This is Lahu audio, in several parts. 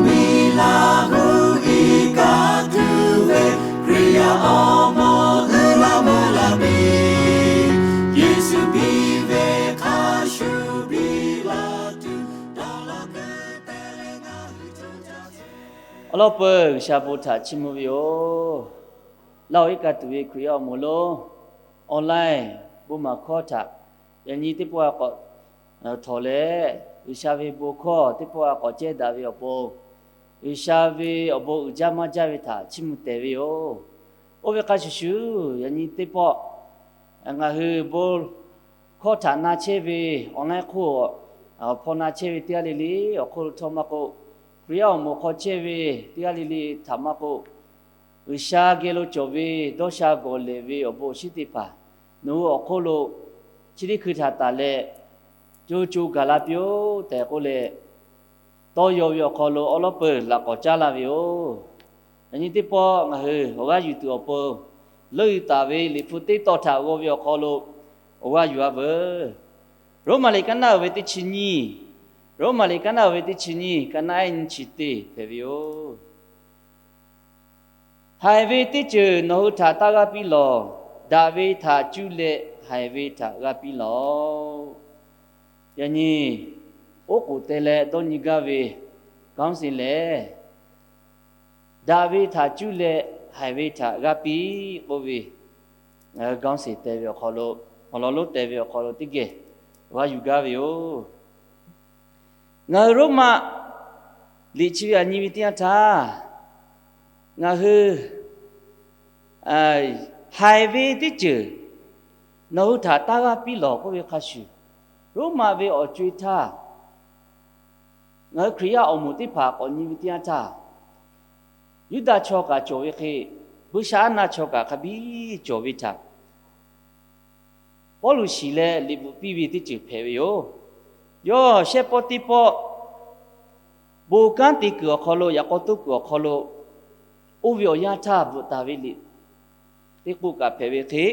Miˬ laˬ gu iˉ kaˆ tuˬ ve Hkriꞈ yaˇ awˬ moˍ uiˍ la mvuh la piˇ. Yeˍsuˆ piˇ ve hk'a shuˍ piˇ la tuˬ dawˇ law kuiˬ te leh ngaˬ hui co ca ce. Awˬ lawn peuˬ G'uiˬsha bon htaꞈ chiˇ mvuh ve yoˬ. Laˇ oˬ iˉ kaˆ tuˬ ve Hkriꞈ yaˇ awˬ moˍ lonˉ online bon maˍ hkawˇ htaꞈ yaꞈ nyi teˇ pawˆ a k'awꞈ htawnˍ leh, G'uiˬsha ve bon hkawˇ teˇ pawˆ a k'awꞈ cehˇ daꞈ ve awˬ pon, G'uiˬsha ve awˬ bon uiˍ jaˇ maˇ jaˇ ve htaꞈ chiˇ mvuh tehˬ ve yoˬ. Oˇ ve hk'a shuˍ shuˍ, yaꞈ nyi teˇ pawˆ ngaˬ hui bon hkawˇ htaꞈ na chehˇ ve, awˬ laiˉ hk'oˆ awˬ hpaw na chehˇ ve teˇ g'aˇ le le awˬ hk'oˆ lo htawˇ maˇ k'oˆ, Hkriꞈ yaˇ awˬ moˍ hk'aw chehˇ ve teˇ g'aˇ le le htaꞈ maˇ k'oˆ, G'uiˬsha geh lo cawˬ ve dawˇ sha gawˬ lehˬ ve awˬ bon awˬ shinˉ teˇ hpaˍ nawˬ hui awˬ hk'oˆ lo chi teˇ hkui htaꞈ tanˬ leh, co co gaˬ la piˇ-oˆ tehꞈ k'oˆ leh, tawˇ yaw ve awˬ hk'aw lo awˬ lawn peuˬ laꞈ k'awꞈ caˉ laˇ ve yoˬ. Yaꞈ nyi teˇ pawˆ ngaˬ hui awˬ g'aˇ yuˬ tuˬ awˬ pon, leuˆ yuˬ taˍ ve Liꞈ hpu teˇ tawn htaꞈ g'aw ve awˬ hk'aw lo awˬ g'aˇ yuˬ-a veuˬ. Roˉmaꞈ liꞈ kaˉ naˆ uiˍ ve teˇ chi nyiˇ, Roˉmaꞈ liꞈ kaˉ naˆ uiˍ ve teˇ chi nyiˇ, kaˉ naˆ ehˉ nyiˇ chi teˇ hpehꞈ ve yoˬ. Haiˬ ve teˇ ceuˬ nawˬ hui htaꞈ taˇ g'aˇ piˇ lawˬ. Daꞈ ve htaꞈ cuˇ leh haiˬ ve htaꞈ g'aˇ piˇ lawˬ. Yaꞈ nyi oˉ k'oˍ te leh dawˇ nyi gaˇ ve kanˉ seˍ lehˬ, daꞈ ve htaꞈ cuˇ leh haiˬ ve htaꞈ g'aˇ piˇ k'oˆ ve, ngaˬ hui kanˉ seˍ te ve awˬ hk'aw lo, awˬ lawn lonˉ te ve awˬ hk'aw lo teˇ geh g'a yuˬ gaˇ ve yoˬ. Ngaˬ hui Roˉmaꞈ liꞈ chi ve aꞈ nyi ve teˇ yanˇ htaˇ, ngaˬ hui haiˬ ve teˇ ceuˬ nawˬ hui htaꞈ taˇ g'aˇ piˇ lawˬ k'oˆ ve hk'a shuˍ, Roˉmaꞈ ve awˬ co-e htaˇ, ngaˬ hui Hkriꞈ yaˇ awˬ moˍ teˇ hpaˍ k'awꞈ nyi ve teˇ yanˇ htaˇ, Yuˇdaꞈ chaw kaꞈ cawˬ ve hk'e, buiˇshaˆaˉnaˆ chaw kaꞈ hk'a biˇ cawˬ ve htaꞈ Pawˇluꞈ shiˍ leh liꞈ bvuhꞈ piˇ ve teˇ ceuˬ hpehꞈ ve yoˬ. Yawˇ shehˆ pawˆ teˇ pawˆ bon kanˉ te kuiˬ awˬ hk'aw lo, yaꞈ k'aw toˇ kuiˬ awˬ hk'aw lo, oˇ ve awˬ yanˇ htaˇ bvuhꞈ taˍ ve liꞈ teˇ k'oˆ kaꞈ hpehꞈ ve hk'e,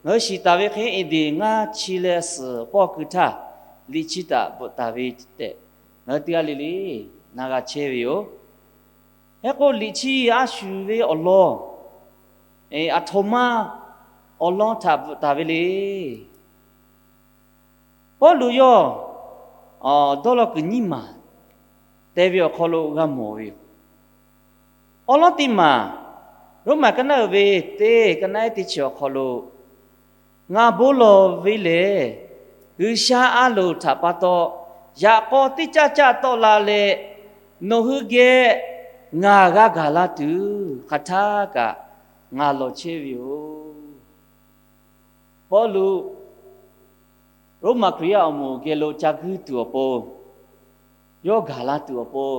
ngaˬ hui shiˍ taˍ ve hk'e, Eˍdenˍ ngaˇ chi leh suhˍ pawˆ kui htaˇ liꞈ chi htaꞈ bvuhꞈ taˍ ve tehꞈ, ngaˬ hui teˇ g'aˇ le le na g'a chehˇ ve yoˬ. Hk'e k'o, liꞈ chi a shuˍ ve awˬ lawn, aˬ htoꞈ ma awˬ lawn htaꞈ bvuhꞈ taˍ ve le. Pawˇluꞈ yawˇ dawˇ law kuiˬ nyiˇ maˬ te ve awˬ hk'aw lo g'a mawˬ ve yoˬ. Awˬ lawn teˇ maˬ, Roˉmaꞈ kaˉ naˆ uiˍ ve teˇ, kaˉ naˆ ehˉ teˇ chi awˬ hk'aw lo, Ngaˬ bon lawˬ ve lehˬ, G'uiˬsha a loˍ htaꞈ pa taw yaꞈ k'aw teˇ caˆ caˆ tawˆ la leh, nawˬ hui geh ngaˬ g'a gaˬ la tuˬ hk'aˬ htaˇ kaꞈ ngaˬ lawˬ chehˇ ve yoˬ. Pawˇluꞈ Roˉmaꞈ Hkriꞈ yaˇ awˬ moˍ geh lo ca guiˇ tuˬ awˬ pon, yawˇ gaˬ la tuˬ awˬ pon,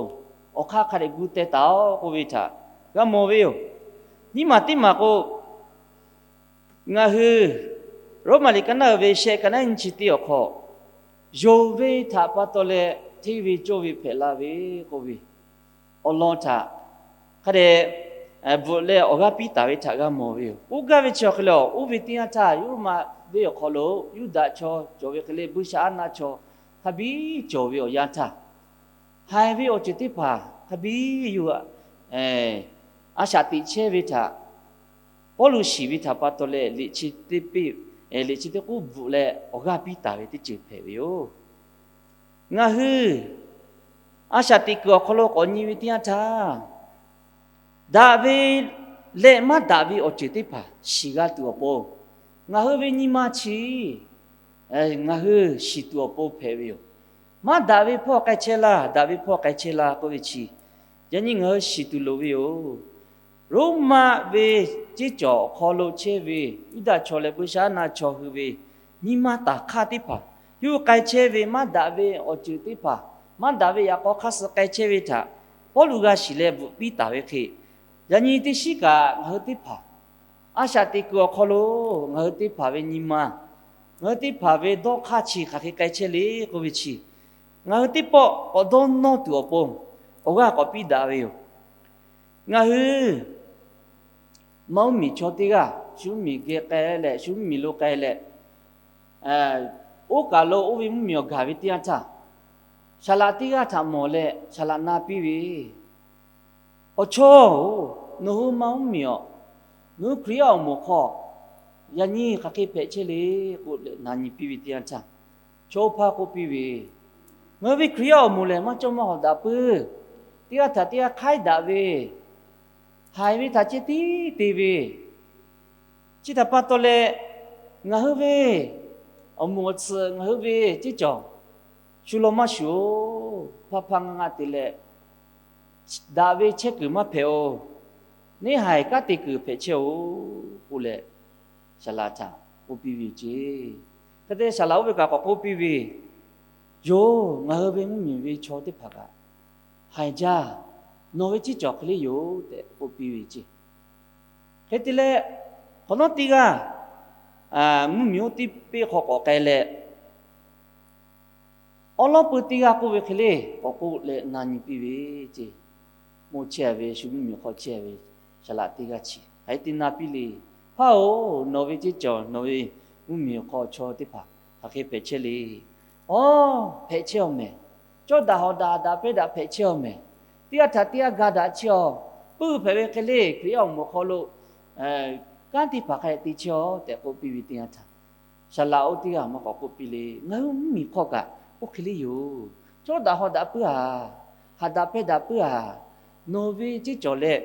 awˬ hk'aˇ hk'a dehꞈ gu teh taˍ-oꞈ k'oˆ ve htaꞈ g'a mawˬ ve yoˬ. Nyiˇ maˬ teˇ maˬ k'o, ngaˬ hui Roˉmaꞈ liꞈ kaˉ naˆ uiˍ ve shehˆ, kaˉ naˆ nyiˇ chi teˇ awˬ hk'aw, yonˍ ve htaꞈ pa taw leh hteˇ ve cawˇ ve hpehꞈ la ve k'oˆ ve awˬ lawn htaꞈ hk'a dehꞈ bvuhꞈ leh awˬ g'aˇ piˇ taˍ ve htaꞈ g'a mawˬ ve yoˬ. Oˇ gaˇ ve chi awˬ hk'e leh, oˇ ve teˇ yanˇ htaˇ Roˉmaꞈ venˇ awˬ hk'aw lo Yuˇdaꞈ chaw cawˬ ve hk'e leh, buiˇshaˆaˉnaˆ chaw hk'a biˇ cawˬ ve awˬ yanˇ htaˇ, haiˬ ve awˬ ceuˬ teˇ hpaˍ hk'a biˇ yuˬ a shaꞈ teꞈ chehˇ ve htaꞈ Pawˇluꞈ shiˍ ve htaꞈ pa taw leh, liꞈ chi teˇ k'oˆ bvuhꞈ leh awˬ g'aˇ piˇ taˍ ve teˇ ceuˬ hpehꞈ ve yoˬ. Ngaˬ hui a shaꞈ teꞈ kuiˬ awˬ hk'aw lo k'awꞈ nyi ve teˇ yanˇ htaˇ, daꞈ ve leh maˇ daꞈ ve awˬ ceuˬ teˇ hpaˍ shiˍ g'a tuˬ awˬ pon, ngaˬ hui ve nyi ma chi ngaˬ hui shiˍ tuˬ awˬ pon hpehꞈ ve yoˬ. Maˇ daꞈ ve hpawˇ k'ai chehˇ laˇ, daꞈ ve hpawˇ k'ai chehˇ laˇ k'oˆ ve chi, yaꞈ nyi ngaˬ hui shiˍ tuˬ loˍ ve yoˬ. Roˉmaꞈ ve ceˇ cawˬ awˬ hk'aw lo chehˇ ve Yuˇdaꞈ chaw leh buiˇshaˆaˉnaˆ chaw hui ve nyi ma taˍ hk'aˇ teˇ hpaˍ, yawˇ hui k'ai chehˇ ve maˇ daꞈ ve awˬ ceuˬ teˇ hpaˍ, maˇ daꞈ ve yaꞈ k'aw hk'aˇ suh k'ai chehˇ ve htaꞈ Pawˇluꞈ g'a shiˍ leh bvuhꞈ piˇ taˍ ve hk'e, yaꞈ nyi teˇ shiˉ kaꞈ ngaˬ hui teˇ hpaˍ a shaꞈ teꞈ kuiˬ awˬ hk'aw lo ngaˬ hui teˇ hpaˍ ve nyi ma, ngaˬ hui teˇ hpaˍ ve dawˇ hk'aˇ chi hk'aˬ hk'e k'ai chehˇ le k'oˆ ve chi, ngaˬ hui teˇ pawˆ k'awꞈ dawˇ nawˇ tuˬ awˬ pon awˬ g'aˇ k'awꞈ piˇ daꞈ ve yoˬ. Ngaˬ hui Maˇ uˉ miˬ chaw teˇ g'aˇ shu mvuhˇ miˬ geh k'ai leh, shu mvuhˇ miˬ lo k'ai leh, oˇ kaˬ lo oˇ ve mvuhˇ miˬ awˬ gaˬ ve teˇ yanˇ htaˇ, Saˍ laꞈ teˇ g'aˇ htaꞈ mawˬ leh saˍ laꞈ na piˇ ve, Awˬ chawˇ-oˬ, nawˬ hui ma mvuhˇ miˬ awˬ, nawˬ hui Hkriꞈ yaˇ awˬ moˍ hk'aw yaꞈ nyi hk'aˬ hk'e hpehꞈ chehˇ le k'oˆ leh na nyi piˇ ve teˇ yanˇ htaˇ, chaw hpaˇ k'oˆ piˇ ve, Ngaˬ hui ve Hkriꞈ yaˇ awˬ moˍ lehˬ maˇ cawˇ maˇ hawˍ daꞈ puiˉ. Teˇ g'aˇ htaꞈ teˇ g'aˇ hk'aiˉ daꞈ ve, haiˬ ve htaꞈ ceh tiˉ te ve, chi htaꞈ pa taw leh ngaˬ hui ve awˬ moˍ awˬ tsuhꞈ, ngaˬ hui ve ceˇ cawˬ shu law maˇ shuˍ-oˬ. Hpaˇ hpaˇ ngaˇ ngaˇ te leh daꞈ ve chehˇ kuiˬ maˇ hpehꞈ-oˬ. Neˇ haiˬ kanˉ te kuiˬ hpehꞈ chehˇ-oˬ k'oˆ leh, saˍ laꞈ htaꞈ k'oˆ piˇ ve ceˇ. Hk'e te saˍ laꞈ oˇ ve kaꞈ k'awꞈ k'oˆ piˇ ve, Yoˬ, ngaˬ hui ve mvuhˇ miˬ ve chaw teˇ hpaˍ kaꞈ haiˬ jaˇ. Nawˬ ve ceˇ cawˬ hk'e le yoˬ tehꞈ k'oˆ piˇ ve ceˇ. Hk'e te leh, hk'awꞈ nawˉ teˇ g'aˇ mvuhˇ miˬ oˇ teˇ peˆ hk'aw k'awꞈ k'ai leh, awˉ lawˉ pui teˇ g'aˇ k'oˆ ve hk'e le k'awꞈ k'oˆ leh na nyi piˇ ve ceˇ. Mawˇ chehˇ ve shu mvuhˇ miˬ hk'aw chehˇ ve saˍ laꞈ teˇ g'aˇ chi hk'aˬ hk'e te na piˇ le. Hpaˇ-oˬ, nawˬ ve ceˇ cawˬ, nawˬ ve mvuhˇ miˬ awˬ hk'aw chaw teˇ hpaˍ hk'aˬ hk'e hpehꞈ chehˇ le. Awˉ, hpehꞈ chehˇ-aw mehˍ. Cawˇ daꞈ hawˍ daꞈ daꞈ pehˇ daꞈ hpehꞈ chehˇ-aw mehˍ. Teˇ g'aˇ htaꞈ teˇ g'aˇ ga daꞈ chehˇ-aw. Puiˉ hpehꞈ ve hk'e le Hkriꞈ yaˇ awˬ moˍ hk'aw lo kanˉ teˇ hpaˍ hk'a dehꞈ te chehˇ-aw tehꞈ k'oˆ piˇ ve teˇ yanˇ htaˇ, saˍ laꞈ oˇ teˇ g'aˇ maˇ k'awꞈ k'oˆ piˇ le. Ngaˬ hui mvuhˇ miˬ hk'aw kaꞈ oˇ hk'e le yoˬ. Cawˇ daꞈ hawˍ daꞈ puiˉ-aˬ, haꞈ daꞈ pehˇ daꞈ puiˉ-aˬ, nawˬ ve ceˇ cawˬ leh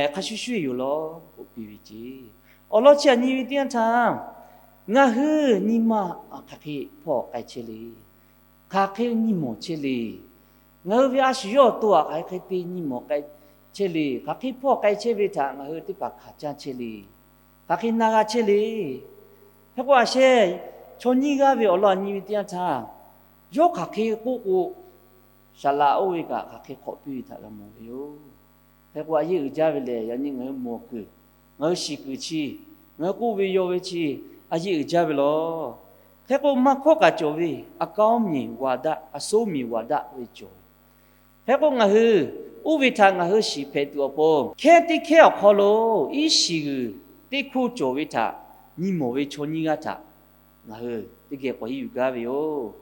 hk'a shuˍ shuˍ yoˬ law k'oˆ piˇ ve ceˇ. Awˬ lawn chi aꞈ nyi ve teˇ yanˇ htaˇ, ngaˬ hui nyi ma hk'aˬ hk'e hpawˇ k'ai chehˇ le. Hk'aˬ hk'e nyi mawˬ chehˇ le. Ngaˬ hui ve a shu yawˇ awˬ to aꞈ hk'aˬ hk'e te nyi mawˬ k'ai chehˇ le. Hk'aˬ hk'e hpawˇ k'ai chehˇ ve htaꞈ ngaˬ hui teˇ hpaˍ hkanˍ caˇ chehˇ le. Hk'aˬ hk'e na g'a chehˇ le. Hk'e k'o a sheh, chaw nyiˇ g'aˇ ve awˬ lawn aꞈ nyi ve teˇ yanˇ htaˇ, yawˇ hk'aˬ hk'e k'oˆ k'o, saˍ laꞈ oˇ ve kaꞈ hk'aˬ hk'e hk'awꞈ piˇ ve htaꞈ g'a mawˬ ve yoˬ. Hk'e k'o a yeˇ uiˍ jaˇ ve lehˬ, yaꞈ nyi ngaˬ hui mawˬ kuiˬ, ngaˬ hui shiˍ kuiˬ chi, ngaˬ hui k'oˆ ve yaw ve chi, a yeˇ uiˍ jaˇ ve laˬ. Hk'e k'o maˇ hkawˇ kaꞈ cawˬ ve, a kaˉ miˬ waˍ daˆ, a soˉ miˬ waˍ daˆ ve cawˬ ve. Hk'e k'o ngaˬ hui oˇ ve htaꞈ ngaˬ hui shiˍ hpehꞈ tuˬ awˬ pon, hkehˉ teˇ hkehˉ awˬ hk'aw lo iˉ shiˍ g'uiˬ teˇ hkoˇ cawˬ ve htaꞈ nyi mawˬ ve chaw nyiˇ g'aˇ htaꞈ ngaˬ hui teˇ geh k'awꞈ henˇ yuˬ gaˇ ve yoˬ.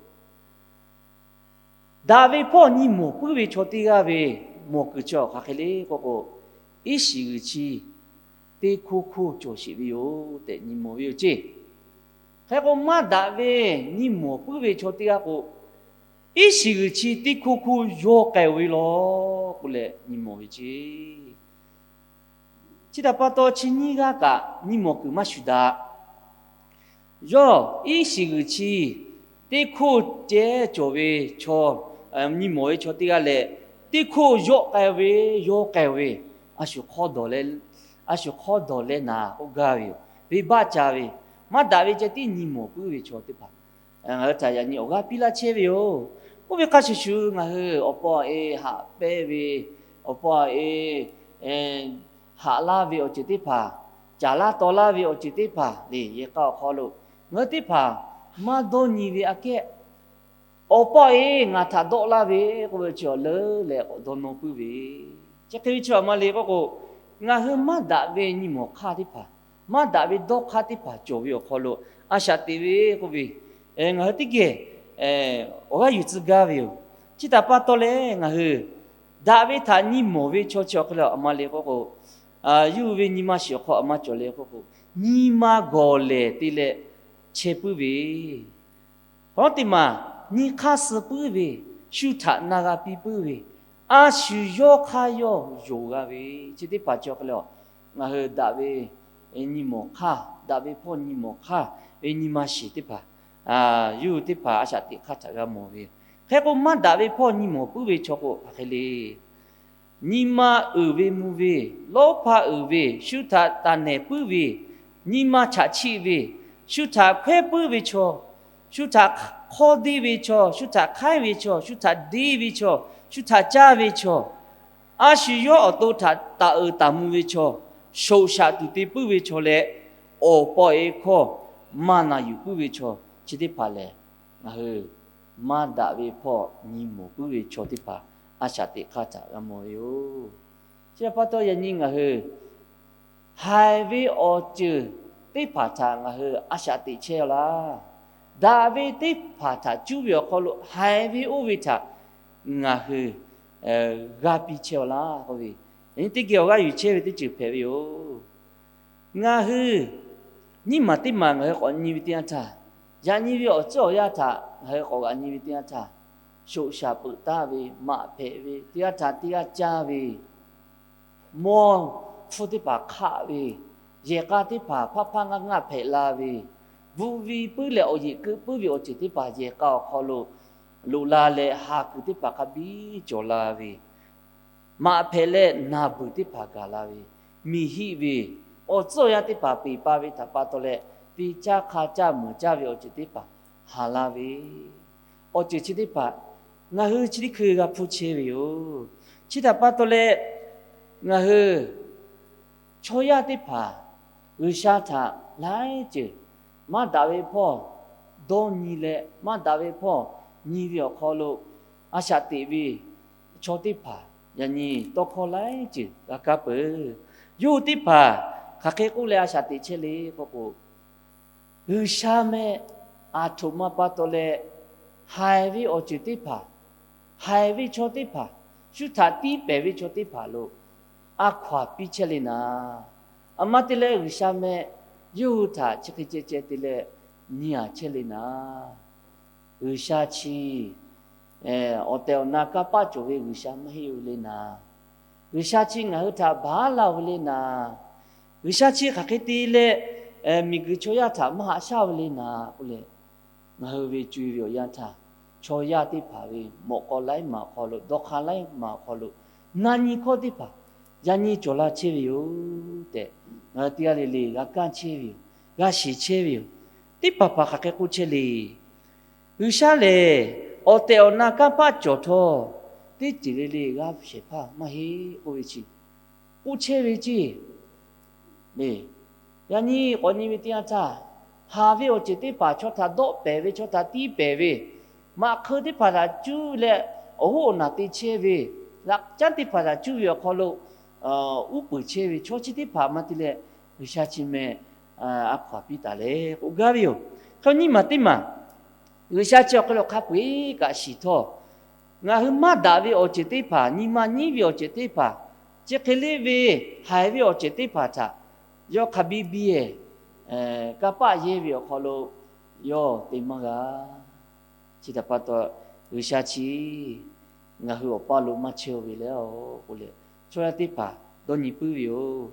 Daꞈ ve hpawˇ nyi mawˬ puiˉ ve chaw teˇ g'aˇ ve mawˬ kuiˬ chi awˬ hk'aˬ hk'e le k'oˆ k'o, iˉ shiˍ g'uiˬ chi teˇ hkoˇ hkoˇ cawˬ sheˍ ve yoˬ tehꞈ nyi mawˬ ve yoˬ ceˇ. Hk'e k'o maˇ daꞈ ve nyi mawˬ puiˉ ve chaw teˇ g'aˇ k'o, iˉ shiˍ g'uiˬ chi teˇ hkoˇ hkoˇ yaw k'ai-o ve law k'oˆ leh nyi mawˬ ve ceˇ. Chi htaꞈ pa taw chi nyiˇ g'aˇ kaꞈ nyi mawˬ kuiˬ maˇ shuˍ daꞈ. Yawˇ iˉ shiˍ g'uiˬ chi teˇ hkoˇ ceh cawˬ ve chaw, nyi mawˬ ve chaw teˇ g'aˇ leh, teˇ hkoˇ yawˆ k'ai ve, yaw k'ai ve, a shu hk'awˇ dawˬ leh, a shu hk'awˇ dawˬ leh naˍ k'oˆ gaˇ ve yoˬ. Venˇbaˆ ca ve, maˇ daꞈ ve ceh tiˉ nyi mawˬ puiˉ ve chaw teˇ hpaˍ ngaˬ hui htaꞈ yaꞈ nyi awˬ g'aˇ piˇ laˇ chehˇ ve yoˬ. Oˇ ve hk'a shuˍ shuˍ ngaˬ hui awˬ pa awˬ e haꞈ pehnˇ ve, awˬ pa awˬ e haꞈ laˇ ve awˬ ceuˬ teˇ hpaˍ, caˍ laˇ taw laˇ ve awˬ ceuˬ teˇ hpaˍ lehˬ, yehˬ k'a awˬ hk'aw lo ngaˬ hui teˇ hpaˍ maˇ dawˇ nyi ve aꞈ kehˉ, awˬ pa awˬ e ngaˬ htaꞈ dawˆ laˇ ve k'oˆ ve chi awˬ leuˉ leh k'awꞈ dawˇ nawˇ puiˉ ve, chi hk'e ve chi a ma le k'oˆ k'o, ngaˬ hui maˇ daꞈ ve nyi mawˬ hk'aˇ teˇ hpaˍ, maˇ daꞈ ve dawˇ hk'aˇ teˇ hpaˍ cawˬ ve awˬ hk'aw lo a shaꞈ teꞈ ve k'oˆ ve, ngaˬ hui teˇ geh awˬ g'aˇ yuˬ tcuh gaˇ ve yoˬ. Chi htaꞈ pa taw leh ngaˬ hui daꞈ ve htaꞈ nyi mawˬ ve chaw chi awˬ hk'e le a ma le k'oˆ k'o, yawˇ hui ve nyi ma shiˍ awˬ hk'aw a ma cawˬ le k'oˆ k'o, nyi ma gawˬ lehˬ te leh chehˇ puiˉ ve, hk'awꞈ nawˉ teˇ maˬ nyi hk'aˇ suh puiˉ ve, shu htaꞈ na g'a piˇ puiˉ ve, a shu yawˇ hk'aˇ yawˇ yonˍ g'a ve, chi teˇ hpaˍ chi awˬ hk'e le, ngaˬ hui daꞈ ve nyi mawˬ hk'aˇ, daꞈ ve hpawˇ nyi mawˬ hk'aˇ ve nyi ma shiˍ teˇ hpaˍ, yawˇ hui teˇ hpaˍ a shaꞈ teꞈ hk'aˇ htaꞈ g'a mawˬ ve. Hk'e k'o maˇ daꞈ ve hpawˇ nyi mawˬ puiˉ ve chaw k'o hk'aˬ hk'e le. Nyi ma uiˍ ve mvuh ve, lawˇ hpa uiˍ ve, shu htaꞈ taˍ nehˬ puiˉ ve, nyi ma chaꞈ chiˆ ve, shu htaꞈ hkawehˉ puiˉ ve chaw, shu htaꞈ hk'awˇ deˇ ve chaw, shu htaꞈ hk'aiˉ ve chaw, shu htaꞈ deˇ ve chaw, shu htaꞈ caˇ ve chaw, a shu yawˇ awˬ to htaꞈ taˍ uiˍ taˍ mvuh ve chaw, shoꞈ shaꞈ tuˬ te puiˉ ve chaw leh, awˬ pa awˬ e hkawˇ maˇ na yuˬ puiˉ ve chaw, chi teˇ hpaˍ lehˬ, ngaˬ hui maˇ daꞈ ve hpawˇ nyi mawˬ puiˉ ve chaw teˇ hpaˍ a shaꞈ teꞈ hk'aˇ htaꞈ g'a mawˬ ve yoˬ. Chi htaꞈ pa taw yaꞈ nyi ngaˬ hui haiˬ ve awˬ ceuˬ teˇ hpaˍ htaꞈ ngaˬ hui a shaꞈ teꞈ chehˇ-aw laˇ. Daꞈ ve teˇ hpaˍ htaꞈ cuˇ ve awˬ hk'aw lo haiˬ ve oˇ ve htaꞈ ngaˬ hui g'a piˇ chehˇ-aw laˇ k'oˆ ve, teˇ geh awˬ g'aˇ yuˬ chehˇ ve teˇ ceuˬ hpehꞈ ve yoˬ. Ngaˬ hui nyiˇ maˬ teˇ maˬ ngaˬ hui k'awꞈ nyi ve teˇ yanˇ htaˇ, yaꞈ nyi ve awˬ tcuhˉ awˬ yanˇ htaꞈ ngaˬ hui k'awꞈ g'aꞈ nyi ve teˇ yanˇ htaˇ, shoꞈ shaˍ peuꞈ taˍ ve, maꞈ hpehꞈ ve, teˇ g'aˇ htaꞈ teˇ g'aˇ caˇ ve, mawˇ hpfuhˇ teˇ hpaˍ hk'aˆ ve, yehˬ k'a teˇ hpaˍ hpaˆ hpaˆ ngaˆ ngaˆ hpehꞈ la ve, bvuhꞈ ve puiˉ leh awˬ yeꞈ keu puiˉ ve awˬ ceuˬ teˇ hpaˍ yehˬ k'a awˬ hk'aw lo loꞈ la leh, ha kuiˬ teˇ hpaˍ hk'a biˇ cawˬ la ve, maꞈ hpehꞈ leh naˬ beuˬ teˇ hpaˍ gaˬ la ve, miˬ hiˆ ve, awˬ tcuhˉ awˬ yanˇ teˇ hpaˍ peˬ pa ve htaꞈ pa taw leh, te caˇ hk'a caˇ meuˍ caˇ ve awˬ ceuˬ teˇ hpaˍ haˍ la ve, awˬ ceuˬ chi teˇ hpaˍ ngaˬ hui chi teˇ hkui g'a hpuˇ chehˇ ve yoˬ. Chi htaꞈ pa taw leh, ngaˬ hui chaw yaˇ teˇ hpaˍ G'uiˬsha htaꞈ laiˉ ceuˬ maˇ daꞈ ve hpawˇ dawˇ nyi leh, maˇ daꞈ ve hpawˇ nyi ve awˬ hk'aw lo a shaꞈ teꞈ ve chaw teˇ hpaˍ yaꞈ nyi tawˇ hkawˇ laiˉ ceuˬ g'a kaˇ peuˬ. Yawˇ hui teˇ hpaˍ hk'aˬ hk'e k'oˆ leh a shaꞈ teꞈ chehˇ le k'oˆ k'o, G'uiˬsha meh aˬ htoꞈ ma pa taw leh haiˬ ve awˬ ceuˬ teˇ hpaˍ, haiˬ ve chaw teˇ hpaˍ, shu htaꞈ tiˉ pehˍ ve chaw teˇ hpaˍ lo a hkaw-anˬ piˇ chehˇ le naˍ. A ma te leh G'uiˬsha meh yawˇ hui htaꞈ chi hk'e ceh ceh te leh nyi-a chehˇ le naˍ. G'uiˬsha chi awˬ tehˬ awˬ na kanˇ paˆ cawˬ ve G'uiˬsha maˇ heˆ ve le naˍ. G'uiˬsha chi ngaˬ hui htaꞈ baˬ laˇ ve le naˍ. G'uiˬsha chi hk'aˬ hk'e te leh miˬguiˬ chaw yaˇ htaꞈ maˇ haꞈ shaˉ ve le naˍ k'oˆ leh, ngaˬ hui ve co-e ve awˬ yanˇ htaˇ, chaw yaˇ teˇ hpaˍ ve mawꞈ k'aw laiˉ maˬ awˬ hk'aw lo, dawˇ hk'aˇ laiˉ maˬ awˬ hk'aw lo, na nyi hkawˇ teˇ hpaˍ yaꞈ nyi cawˬ la chehˇ ve yoˬ tehꞈ, ngaˬ hui teˇ g'aˇ le le g'a kaˇ chehˇ ve yoˬ. G'a shiˍ chehˇ ve yoˬ. Teˇ hpaˍ hpaˍ hk'aˬ hk'e k'oˆ chehˇ le. G'uiˬsha lehˬ, awˬ tehˬ awˬ na kanˇ paˆ cawˬ htawˇ, teˇ ceuˬ le le g'a shehˍ hpaˇ maˇ heˆ k'oˆ ve chi k'oˆ chehˇ ve ceˇ. Yaꞈ nyi k'awꞈ nyi ve teˇ yanˇ htaˇ, haˍ ve awˬ ceuˬ teˇ hpaˍ chaw htaꞈ dawˆ pehˍ ve, chaw htaꞈ tiˉ pehˍ ve, maꞈ hk'eu teˇ hpaˍ htaꞈ cuˇ leh awˬ hoˉ awˬ naˬ te chehˇ ve, laꞈ caˉ teˇ hpaˍ htaꞈ cuˇ ve awˬ hk'aw lo uˉ peunˍ chehˇ ve chaw chi teˇ hpaˍ ma te leh, G'uiˬsha chi meh a hkaw-anˬ piˇ taˍ leh k'oˆ gaˇ ve yoˬ. Hk'e nyiˇ maˬ teˇ maˬ G'uiˬsha chi awˬ hk'e lo hk'a peu-eˬ kaꞈ shiˍ htawˇ, ngaˬ hui maˇ daꞈ ve awˬ ceuˬ teˇ hpaˍ, nyi ma nyiˉ ve awˬ ceuˬ teˇ hpaˍ, chi hk'e le ve haiˬ ve awˬ ceuˬ teˇ hpaˍ htaꞈ yawˇ hk'a biˇ biˇ-eˬ kanˇ paˆ yehˇ ve awˬ hk'aw lo yawˇ te maˇ g'a. Chi htaꞈ pa taw, G'uiˬsha chi ngaˬ hui awˬ paˇ lo maˇ chehˇ-o ve le-oˬ k'oˆ leh, chaw yaˇ teˇ hpaˍ dawˇ nyi puiˉ ve yoˬ.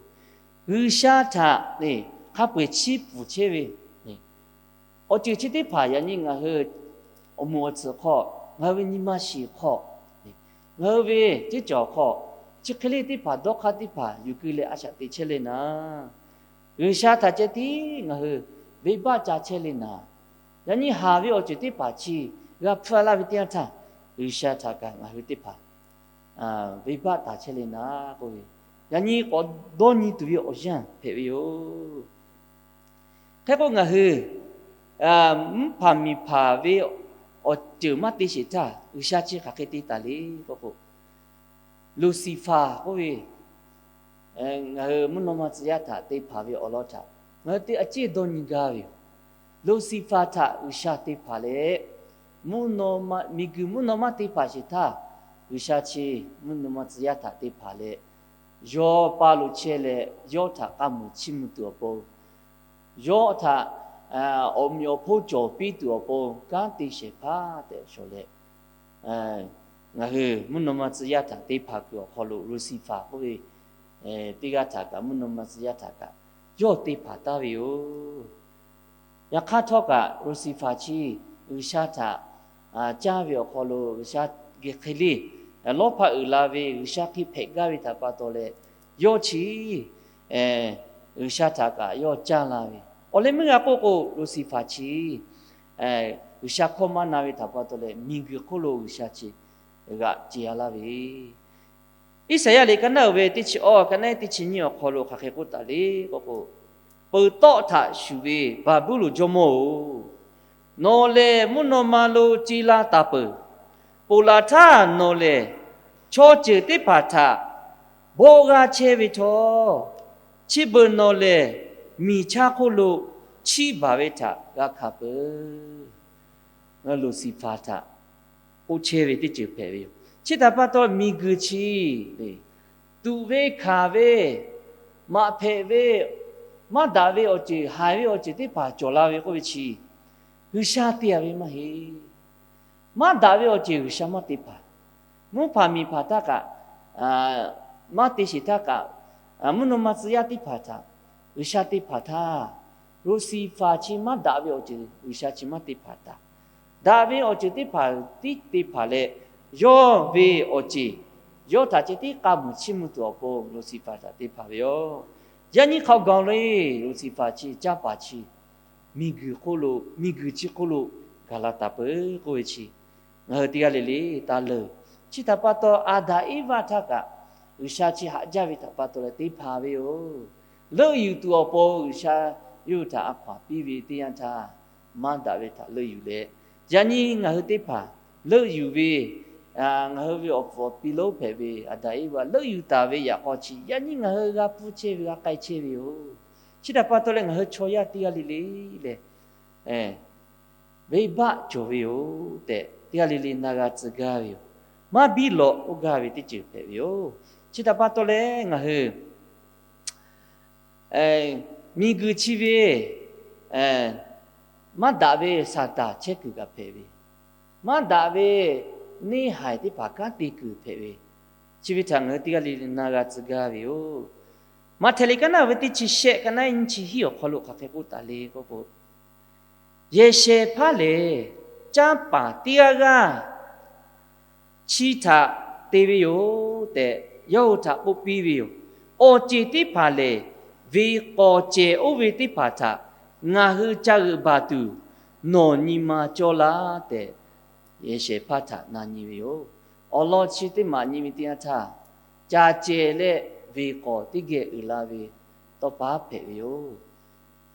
G'uiˬsha htaꞈ hk'a peu-eˬ chiˇ pfuhˍ chehˇ ve awˬ ceuˬ chi teˇ hpaˍ yaꞈ nyi ngaˬ hui awˬ moˍ awˬ tsuhꞈ hk'aw, ngaˬ hui ve nyi ma shiˍ hk'aw, ngaˬ hui ve ceˇ cawˬ hk'aw, chi hk'e le teˇ hpaˍ dawˇ hk'aˇ teˇ hpaˍ yuˬ keu leh a shaꞈ teꞈ chehˇ le naˍ. G'uiˬsha htaꞈ ceh tiˉ ngaˬ hui venˇbaˆ ca chehˇ le naˍ. Yaꞈ nyi haˍ ve awˬ ceuˬ teˇ hpaˍ chi g'a hpfuhˇ laˇ ve teˇ yanˇ htaˇ, G'uiˬsha htaꞈ kaꞈ ngaˬ hui teˇ hpaˍ venˇbaˆ taˍ chehˇ le naˍ k'oˆ ve, yaꞈ nyi k'awꞈ dawˇ nyi tuˬ ve awˬ yanˇ hpehꞈ ve yoˬ. Hk'e k'o ngaˬ hui mvuhˇ hpaˍ miˬ hpaˍ ve awˬ ceuˬ maˇ te sheˍ htaˇ, G'uiˬsha chi hk'aˬ hk'e te taˍ le k'oˆ k'o, Luˍsiˍfaˍ k'oˆ ve, ngaˬ hui mvuhˇ naw ma tcuh yaˇ htaꞈ te hpanˍ ve awˬ lawn htaꞈ ngaˬ hui teˇ a ciˉ dawˇ nyi gaˇ ve yoˬ. Luˍsiˍfaˍ htaꞈ G'uiˬsha te hpanˍ leh, miˬguiˬ mvuhˇ naw ma te hpanˍ sheˍ htaˇ, G'uiˬsha chi mvuhˇ naw ma tcuh yaˇ htaꞈ te hpanˍ leh, yawˇ pa lo chehˇ leh yawˇ htaꞈ k'a muiˬ chiˇ mvuh tuˬ awˬ pon, yawˇ htaꞈ awˬ meꞈ awˬ hponˇ cawˬ piˇ tuˬ awˬ pon kanˉ te shehˍ hpaˇ tehꞈ shawˍ leh, ngaˬ hui mvuhˇ naw ma tcuh yaˇ htaꞈ te hpanˍ kuiˬ awˬ hk'aw lo Luˍsiˍfaˍ k'oˆ ve teˇ g'aˇ htaꞈ kaꞈ, mvuhˇ naw ma tcuh yaˇ htaꞈ kaꞈ yawˇ te hpanˍ taˍ ve yoˬ. Yaꞈ hk'aˇ htawˇ kaꞈ Luˍsiˍfaˍ chi G'uiˬsha htaꞈ caˇ ve awˬ hk'aw lo G'uiˬsha geh hk'e le lawˇ hpaˇ uiˍ la ve, G'uiˬsha hk'e hpehꞈ gaˇ ve htaꞈ pa taw leh, yawˇ chi G'uiˬsha htaꞈ kaꞈ yawˇ caˇ la ve. Awˬ leh meuˇ g'a k'oˆ k'o, Luˍsiˍfaˍ chi G'uiˬsha hkawˇ maˇ na ve htaꞈ pa taw leh, miˬguiˬ hk'oˆ lo G'uiˬsha chi g'aꞈ ce-a laˇ ve. Iˉsaˍyaˆ liꞈ ka naˉ uiˍ ve teˇ chi awˇ, ka naˉ teˇ chi nyiˇ awˬ hk'aw lo hk'aˬ hk'e k'oˆ taˍ le k'oˆ k'o, peuˬ tawˆ htaꞈ shuˍ ve Baˍbuˍlonˍ jawˇmawˇ-oˬ, nawˬ lehˬ mvuhˇ naw ma lo ce la taˍ peuˬ. Ponˬ laˬ htaˇ nawˬ lehˬ chaw ceuˬ teˇ hpaˍ htaꞈ bawˆ g'aˇ chehˇ ve htawˇ, chi beuꞈ nawˬ lehˬ miˬ chaˇ hk'oˆ lo chiˇ baˬ ve htaꞈ g'a hkanˍ peuˬ. Luˍsiˍfaˍ htaꞈ k'oˆ chehˇ ve teˇ ceuˬ hpehꞈ ve yoˬ. Chi htaꞈ pa taw miˬguiˬ chi le, tuꞈ ve hkanˍ ve, maꞈ hpehꞈ ve, maˇ daꞈ ve awˬ ceuˬ, haiˬ ve awˬ ceuˬ teˇ hpaˍ cawˬ la ve k'oˆ ve chi, G'uiˬsha te-a ve maˇ heˆ. Maˇ daꞈ ve awˬ ceuˬ G'uiˬsha maˇ te hpanˍ. Mvuhˇ hpanˍ miˬ hpanˍ htaˇ kaꞈ, maˇ te sheˍ htaˇ kaꞈ, mvuhˇ naw ma tcuh yaˇ teˇ hpaˍ htaꞈ G'uiˬsha te hpanˍ htaˇ, Luˍsiˍfaˍ chi maˇ daꞈ ve awˬ ceuˬ G'uiˬsha chi maˇ te hpanˍ taˍ. Daꞈ ve awˬ ceuˬ teˇ hpaˍ tiˉ te hpanˍ leh, yawˇ ve awˬ ceˬ, yawˇ htaꞈ ceh tiˉ k'a muiˬ chiˇ mvuh tuˬ awˬ pon Luˍsiˍfaˍ htaꞈ te hpanˍ ve yoˬ. Yaꞈ nyi hk'aw gaˬ-oˬ le, Luˍsiˍfaˍ chi canˇ paˍ chi miˬguiˬ hk'oˆ lo, miˬguiˬ chi hk'oˆ lo gaˬ la taˍ peuˬ k'oˆ ve chi, ngaˬ hui teˇ g'aˇ le le taˇ leuˬ. Chi htaꞈ pa taw Aˍdanˍ Eˇvaˆ htaˇ kaꞈ G'uiˬsha chi haꞈ jaˇ ve htaꞈ pa taw leh te hpanˍ ve yoˬ. Leuˆ yuˬ tuˬ awˬ pon G'uiˬsha yawˇ hui htaꞈ a hkaw-anˬ piˇ ve teˇ yanˇ htaˇ, maˇ daꞈ ve htaꞈ leuˆ yuˬ leh, yaꞈ nyi ngaˬ hui teˇ hpaˍ leuˆ yuˬ ve, ngaˬ hui ve awˬ puˍ awˬ pi lonˉ hpehꞈ ve Aˍdanˍ Eˇvaˆ leuˆ yuˬ taˍ ve yaꞈ k'aw chi yaꞈ nyi ngaˬ hui g'a pfuhˇ chehˇ ve g'a k'ai chehˇ ve yoˬ. Chi htaꞈ pa taw leh ngaˬ hui chaw yaˇ teˇ g'aˇ le le lehˬ, venˇbaˆ cawˬ ve yoˬ tehꞈ teˇ g'aˇ le le na g'a tcuh gaˇ ve yoˬ. Maˇ biˇ lawꞈ k'oˆ gaˇ ve teˇ ceuˬ hpehꞈ ve yoˬ. Chi htaꞈ pa taw leh ngaˬ hui miˬguiˬ chi ve maˇ daꞈ ve Saˍtanˍ chehˇ kuiˬ kaꞈ hpehꞈ ve, maˇ daꞈ ve neˇhaiˬ teˇ hpaˍ kanˉ te kuiˬ hpehꞈ ve, chi ve htaꞈ ngaˬ hui teˇ g'aˇ le le na g'a tcuh gaˇ ve yoˬ. Maꞈhtehˍ liꞈ kaˉ naˆ ve teˇ chi shehˆ, kaˉ naˆ nyiˇ chi hiˉ awˬ hk'aw lo hk'aˬ hk'e k'oˆ taˍ le k'oˆ k'o, yehˬ shehˍ hpaˇ lehˬ, canˇ paˍ teˇ g'aˇ g'aˇ chi htaꞈ te ve yoˬ tehꞈ, yawˇ hui htaꞈ k'oˆ piˇ ve yoˬ. Awˬ ceˬ teˇ hpaˍ lehˬ, venˇ k'awꞈ cehˬ oˇ ve teˇ hpaˍ htaꞈ ngaˬ hui ca g'euꞈ baˬ tuˬ, nawˬ nyi ma cawˇ laˇ tehꞈ, yehˬ shehˍ hpaˇ htaꞈ na nyi ve yoˬ. Awˬ lawn chi teˇ maꞈ nyi ve teˇ yanˇ htaˇ, caˬ cehˬ leh venˇ k'awꞈ teˇ geh uiˍ la ve tawˇ pa hpehꞈ ve yoˬ.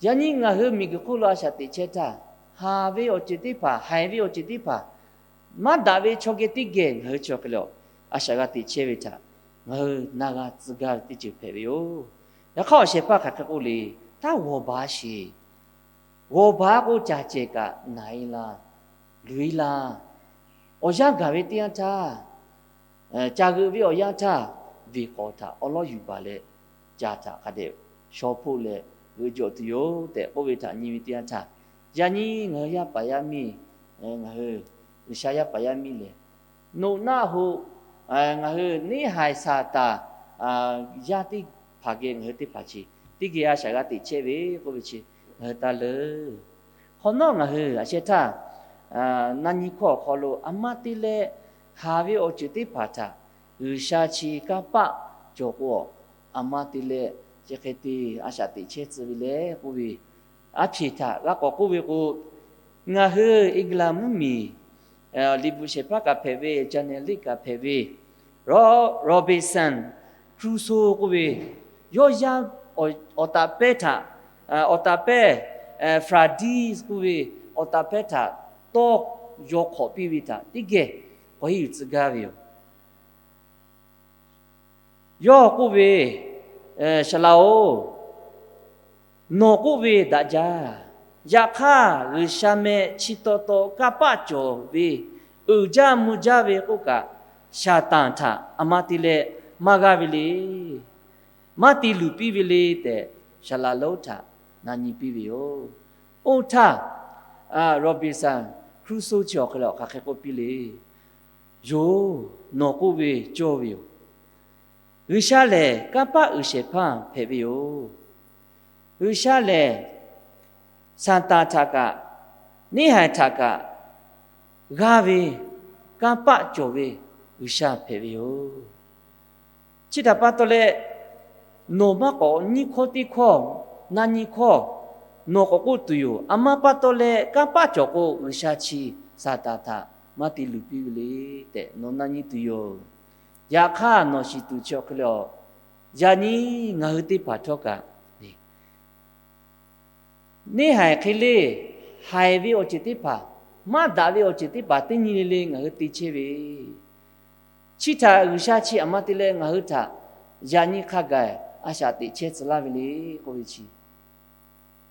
Yaꞈ nyi ngaˬ hui miˬguiˬ hk'oˆ lo a shaꞈ teꞈ chehˇ htaˇ, haˍ ve awˬ ceuˬ teˇ hpaˍ, haiˬ ve awˬ ceuˬ teˇ hpaˍ, maˇ daꞈ ve chaw geh teˇ geh ngaˬ hui chi awˬ hk'e le a shaꞈ g'a teꞈ chehˇ ve htaꞈ ngaˬ hui na g'a tcuh gaˇ ve teˇ ceuˬ hpehꞈ ve yoˬ. Yaꞈ hk'aˇ awˬ shehˍ hpaˇ hk'aˬ hk'e k'oˆ le, taˇ g'awˬ baˬ sheˍ. G'awˬ baˬ k'o caˬ cehˬ kaꞈ naˬ-e laˇ, luˬ-e laˇ. Awˬ yanˇ gaˬ ve teˇ yanˇ htaˇ, caˬ g'euꞈ ve awˬ yanˇ htaˇ, venˇ k'awꞈ htaꞈ awˉ lawˉ yuˬ baˬ leh, caˬ htaꞈ hk'a dehꞈ shaw hpoˆ leh g'euꞈ jawꞈ tuˬ yoˬ tehꞈ k'oˆ ve htaꞈ nyi ve teˇ yanˇ htaˇ, yaꞈ nyi ngaˬ hui yaˇ paˍ yaˇ miˇ, ngaˬ hui G'uiˬsha yaˇ paˍ yaˇ miˇ lehˬ, noꞈ naˆ hoꞈ, ngaˬ hui neˇhaiˬ Saˍtanˍ yaˇ teˇ hpaˍ geh ngaˬ hui teˇ hpaˍ chi teˇ geh a shaꞈ g'a teꞈ chehˇ ve k'oˆ ve chi ngaˬ hui taˇ leuˬ. Hk'awꞈ nawˉ ngaˬ hui a sheh htaˇ, na nyi hkawˇ awˬ hk'aw lo a maˇ te leh, haˍ ve awˬ ceuˬ teˇ hpaˍ htaꞈ G'uiˬsha chi kanˇ paˆ cawˬ k'o, a maˇ te leh chi hk'e te a shaꞈ teꞈ chehˇ tcuh ve le k'oˆ ve, a hpeꞈ htaꞈ g'a k'awꞈ k'oˆ ve k'o, ngaˬ hui England mvuhˇmiˬ liꞈ bvuhꞈ shehˍ hpaˇ kaꞈ hpehꞈ ve, journalist kaꞈ hpehꞈ ve, Ro-, Robinson Crusoe k'oˆ ve, yawˇ yaˇ awˬ taˍ pehˇ htaꞈ, awˬ taˍ pehˇ, Friday k'oˆ ve, awˬ taˍ pehˇ htaꞈ tawˇ yaw hk'awꞈ piˇ ve htaꞈ teˇ geh k'awꞈ henˇ yuˬ tcuh gaˇ ve yoˬ. Yawˇ k'oˆ ve, Saˍ laꞈ-oˬ, nawˬ k'oˆ ve daꞈ jaˇ. Yaꞈ hk'aˇ, G'uiˬsha meh chi taw taw kanˇ paˆ cawˬ ve, uiˍ jaˇ mvuh jaˇ ve k'oˆ kaꞈ, Saˍtanˍ htaꞈ a maˇ te leh maˇ g'aˇ ve le. Maˇ te luˬ piˇ ve le tehꞈ, saˍ laꞈ lonˉ htaꞈ na nyi piˇ ve yoˬ. Oˇ htaˇ, Robinson Crusoe chi awˬ hk'e le hk'aˬ hk'e k'oˆ piˇ le. Yoˬ, nawˬ k'oˆ ve cawˇ ve yoˬ. G'uiˬsha lehˬ kanˇ paˆ uiˍ shehˍ hpaˇ hpehꞈ ve yoˬ. G'uiˬsha lehˬ Saˍtanˍ htaꞈ kaꞈ, neˇhaiˬ htaꞈ kaꞈ g'aˇ ve, kanˇ paˆ cawˬ ve G'uiˬsha hpehꞈ ve yoˬ. Chi htaꞈ pa taw leh, nawˬ maˇ k'awꞈ nyiˇ hkawˇ teˇ hkawˇ, na nyi hkawˇ, nawˬ k'awꞈ k'oˆ tuˬ yoˬ. A maˇ pa taw leh kanˇ paˆ cawˬ k'o, G'uiˬsha chi Saˍtanˍ htaꞈ maˇ te luˬ piˇ ve le tehꞈ nawˬ na nyi tuˬ yoˬ. Yaꞈ hk'aˇ, nawˬ shiˍ tuˬ chi awˬ hk'e le, yaꞈ nyi ngaˬ hui teˇ hpaˍ htawˇ kaꞈ neˇhaiˬ hk'e le, haiˬ ve awˬ ceuˬ teˇ hpaˍ, maˇ daꞈ ve awˬ ceuˬ teˇ hpaˍ teˇ nyi le le ngaˬ hui te chehˇ ve, chi htaꞈ G'uiˬsha chi a maˇ te leh ngaˬ hui htaꞈ yaꞈ nyi hk'a gaˬ a shaꞈ teꞈ chehˇ tcuh laˇ ve le k'oˆ ve chi,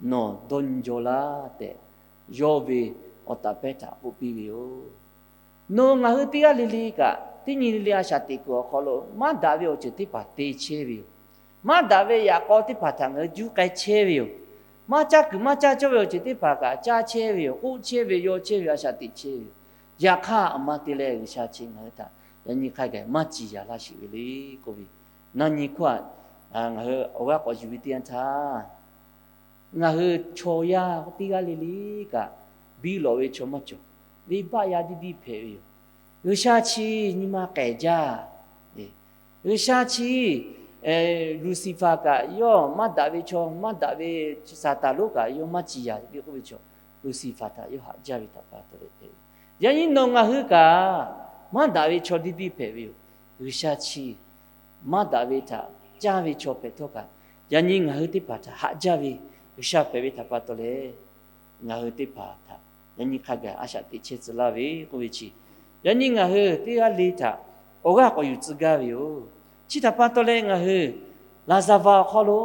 nawˬ dawˇ nyi jaw laˇ tehꞈ, yawˇ ve awˬ taˍ pehˇ htaꞈ k'oˆ piˇ ve yoˬ. Nawˬ ngaˬ hui teˇ g'aˇ le le kaꞈ, teˇ nyi le le a shaꞈ teꞈ kuiˬ awˬ hk'aw lo maˇ daꞈ ve awˬ ceuˬ teˇ hpaˍ te chehˇ ve yoˬ. Maˇ daꞈ ve yaꞈ k'aw teˇ hpaˍ htaꞈ ngaˬ hui juˇ k'ai chehˇ ve yoˬ. Maˇ caˇ kuiˬ maˇ caˇ cawˇ ve awˬ ceuˬ teˇ hpaˍ kaꞈ caˇ chehˇ ve yoˬ. K'oˆ chehˇ ve, yaw chehˇ ve, a shaꞈ teꞈ chehˇ ve yoˬ. Yaꞈ hk'aˇ, a ma te leh G'uiˬsha chi ngaˬ hui htaꞈ yaꞈ nyi hk'a gaˬ maˇ ciˍ yaˍ laˇ sheˍ ve le k'oˆ ve, na nyi hkawˇ aꞈ, ngaˬ hui awˬ g'aˇ k'awꞈ yuˬ ve teˇ yanˇ htaˇ, ngaˬ hui chaw yaˇ teˇ g'aˇ le le kaꞈ, biˇ lawꞈ ve chaw maˇ cawˬ. Venˇbaˆ yaˇ tiˇ tiˇ hpehꞈ ve yoˬ. G'uiˬsha chi nyi ma k'ehˬ jaˇ. G'uiˬsha chi Lucifer kaꞈ yawˇ maˇ daꞈ ve chaw, maˇ daꞈ ve Saˍtanˍ lonˉ kaꞈ yawˇ maˇ ciˍ yaˍ ve k'oˆ ve chaw, Lucifer htaꞈ yawˇ haꞈ jaˇ ve htaꞈ pa taw leh hpehꞈ ve. Yaꞈ nyi nawˬ ngaˬ hui kaꞈ maˇ daꞈ ve chaw tiˇ tiˇ hpehꞈ ve yoˬ. G'uiˬsha chi maˇ daꞈ ve htaꞈ caˇ ve chaw hpehꞈ htawˇ kaꞈ, yaꞈ nyi ngaˬ hui teˇ hpaˍ htaꞈ haꞈ jaˇ ve G'uiˬsha hpehꞈ ve htaꞈ pa taw leh, ngaˬ hui teˇ hpaˍ htaꞈ yaꞈ nyi hk'a gaˬ a shaꞈ teꞈ chehˇ tcuh laˇ ve k'oˆ ve chi, yaꞈ nyi ngaˬ hui teˇ g'aˇ le htaꞈ awˬ g'aˇ k'awꞈ yuˬ tcuh gaˇ ve yoˬ. Chi htaꞈ pa taw leh ngaˬ hui laˍzaˍvaˍ awˬ hk'aw lo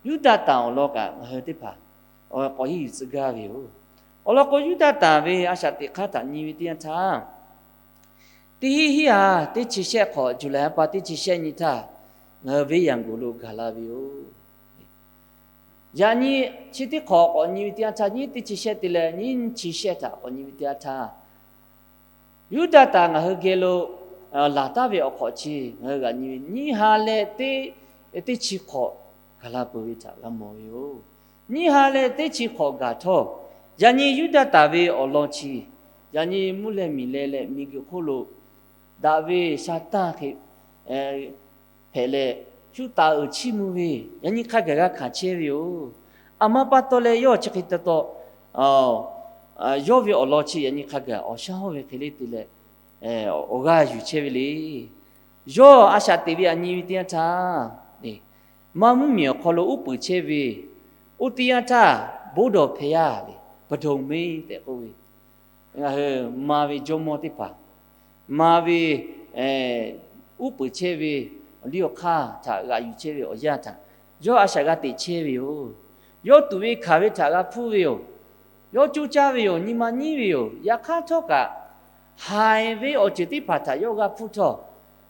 Yuˇdaꞈtanˍ awˬ lawn kaꞈ ngaˬ hui teˇ hpaˍ k'awꞈ henˇ yuˬ tcuh gaˇ ve yoˬ. Awˬ lawn k'o, Yuˇdaꞈtanˍ ve a shaꞈ teꞈ hk'aˇ htaꞈ nyi ve teˇ yanˇ htaˇ, teˇ hinˉ hiˉ ha teˇ chi shehˆ hk'awꞈ, Juˍlaˍ ha pa teˇ chi shehˆ nyi htaˇ, ngaˬ hui venˇ yaˍ g'oˍ lo gaˬ la ve yoˬ. Yaꞈ nyi chi teˇ hk'awꞈ k'awꞈ nyi ve teˇ yanˇ htaˇ, nyiˇ teˇ chi shehˆ te leh nyiˇ chi shehˆ htaꞈ k'awꞈ nyi ve teˇ yanˇ htaˇ, Yuˇdaꞈtanˍ ngaˬ hui geh lo laˬ taˉ ve awˬ hk'awꞈ chi ngaˬ hui g'a nyi ve, nyiˇ ha leh teˇ, teˇ chi hk'awꞈ gaˬ la peuˬ ve htaꞈ g'a mawˬ ve yoˬ. Nyiˇ ha leh teˇ chi hk'awꞈ gaˬ htawˇ, yaꞈ nyi Yuˇdaꞈtanˍ ve awˬ lawn chi, yaꞈ nyi mvuhˇ leh miˬ leh leh miˬguiˬ hk'oˆ lo daꞈ ve sha tanˇ hk'e hpehꞈ leh, shu taˍ uiˍ chiˇ mvuh ve, yaꞈ nyi hk'a gaˬ g'a hkanˍ chehˇ ve yoˬ. A ma pa taw leh yawˇ chi hk'e taw taw, yawˇ ve awˬ lawn chi yaꞈ nyi hk'a gaˬ awˬ shaˉ hawˇ ve hk'e le te leh, awˬ g'aˇ yuˬ chehˇ ve le. Yawˇ a shaꞈ teꞈ ve aꞈ nyi ve teˇ yanˇ htaˇ, Maˇ mvuhˇmiˬ awˬ hk'aw lo uˉ peunˍ chehˇ ve, oˇ teˇ yanˇ htaˇ, board of fire le, ပဒိုမင်း tehꞈ k'oˆ ve, ngaˬ hui ma ve jawˇmawˇ teˇ hpaˍ, ma ve uˉ peunˍ chehˇ ve, awˬ liˇ awˬ hk'aˇ htaꞈ g'aꞈ yuˬ chehˇ ve awˬ yanˇ htaꞈ yawˇ a shaꞈ g'a teꞈ chehˇ ve yoˬ. Yawˇ tuꞈ ve hkanˍ ve htaꞈ g'a hpuˇ ve yoˬ. Yawˇ coˇ caˇ ve yoˬ. Nyi ma nyiˉ ve yoˬ. Yaꞈ hk'aˇ htawˇ kaꞈ, haiˬ ve awˬ ceuˬ teˇ hpaˍ htaꞈ yawˇ g'a hpuˇ htawˇ,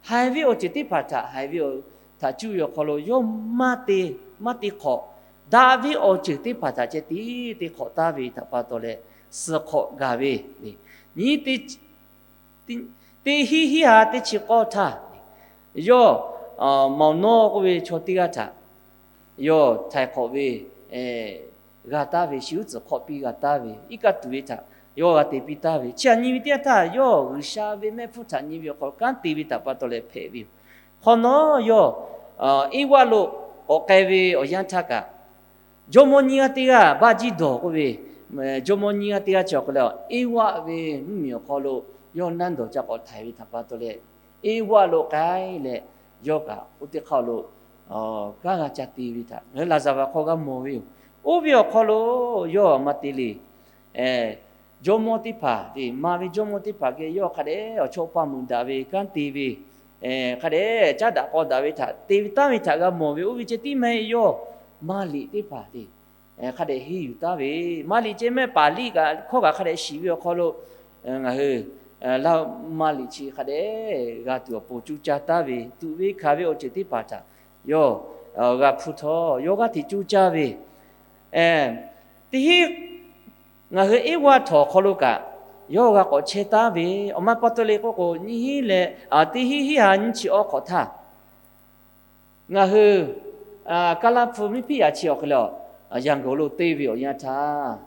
haiˬ ve awˬ ceuˬ teˇ hpaˍ htaꞈ, haiˬ ve htaꞈ cuˇ ve awˬ hk'aw lo yawˇ maˇ te, maˇ te hk'awꞈ, daꞈ ve awˬ ceuˬ teˇ hpaˍ htaꞈ ceh tiˉ te hk'awꞈ taˉ ve htaꞈ pa taw leh, suhˍ hk'awꞈ gaˬ ve, nyi teˇ hinˉ hiˉ ha teˇ chi k'awˇ htaˇ, yawˇ Maˍnaw k'oˆ ve chaw teˇ g'aˇ htaꞈ yawˇ htaiˍ hk'awꞈ ve g'a taˉ ve, shi uˉ tcuhˍ hk'awꞈ piˇ g'a taˉ ve, iˉ kaˆ tuˬ ve htaꞈ yawˇ g'a te piˇ taˉ ve, chi aꞈ nyi ve teˇ yanˇ htaˇ, yawˇ G'uiˬsha ve mehˆ hpfuhˇ htaꞈ nyi ve awˬ hk'aw lo kanˉ te ve htaꞈ pa taw leh hpehꞈ ve yoˬ. Hk'awꞈ nawˉ yawˇ Eˇvaˆ lo k'awꞈ k'ai ve awˬ yanˇ htaˇ kaꞈ, jawˇmawˇ nyiˇ g'aˇ teˇ g'aˇ Baˇjiˇdawˬ k'oˆ ve, jawˇmawˇ nyiˇ g'aˇ teˇ g'aˇ chi awˬ hk'aw lo Eˇvaˆ ve mvuhˇmiˬ awˬ hk'aw lo yawˇ nanˉ dawˬ ca k'awꞈ htaiˍ ve htaꞈ pa taw leh, Eˇvaˆ lo k'ai leh, yawˇ kaꞈ oˇ teˇ hk'aˇ lo kanˉ g'a ca te ve htaꞈ ngaˬ hui laˍzaˍvaˍ hk'aw g'a mawˬ ve yoˬ. Oˇ ve awˬ hk'aw lo yawˇ maˇ te le. Jawˇmawˇ teˇ hpaˍ, ma ve jawˇmawˇ teˇ hpaˍ geh yawˇ hk'a dehꞈ awˬ chawˇ paˇ meuꞈ daꞈ ve, kanˉ te ve, hk'a dehꞈ caˉ daꞈ k'aw daꞈ ve htaꞈ te ve taˍ ve htaꞈ g'a mawˬ ve, oˇ ve ceh tiˉ maˇ heˆ, yawˇ maˇ liꞈ teˇ hpaˍ te hk'a dehꞈ henˇ yuˬ taˉ ve, maˇ liꞈ ceh mehˆ paˍ liˇ kaꞈ hkawˇ kaꞈ hk'a dehꞈ shiˍ ve awˬ hk'aw lo, ngaˬ hui maˇ liꞈ chi hk'a dehꞈ g'a tuˬ awˬ pon coˇ caˇ taˉ ve, tuꞈ ve hkanˍ ve awˬ ceuˬ teˇ hpaˍ htaꞈ yawˇ g'a hpuˇ htawˇ, yawˇ g'aˇ hteꞈ coˇ caˇ ve, teˇ hinˉ ngaˬ hui Eˇvaˆ htawnˍ awˬ hk'aw lo kaꞈ yawˇ g'a k'awꞈ chehˇ taˉ ve, awˬ ma pa taw le k'oˆ k'o, nyiˇ hinˉ leh, teˇ hinˉ hiˉ ha nyiˇ chi awˬ hk'awꞈ htaˇ, ngaˬ hui Kaˇlaˇ hpu miˇ hpiˇ yaꞈ chi awˬ hk'e le, Yangon lo te ve awˬ yanˇ htaˇ,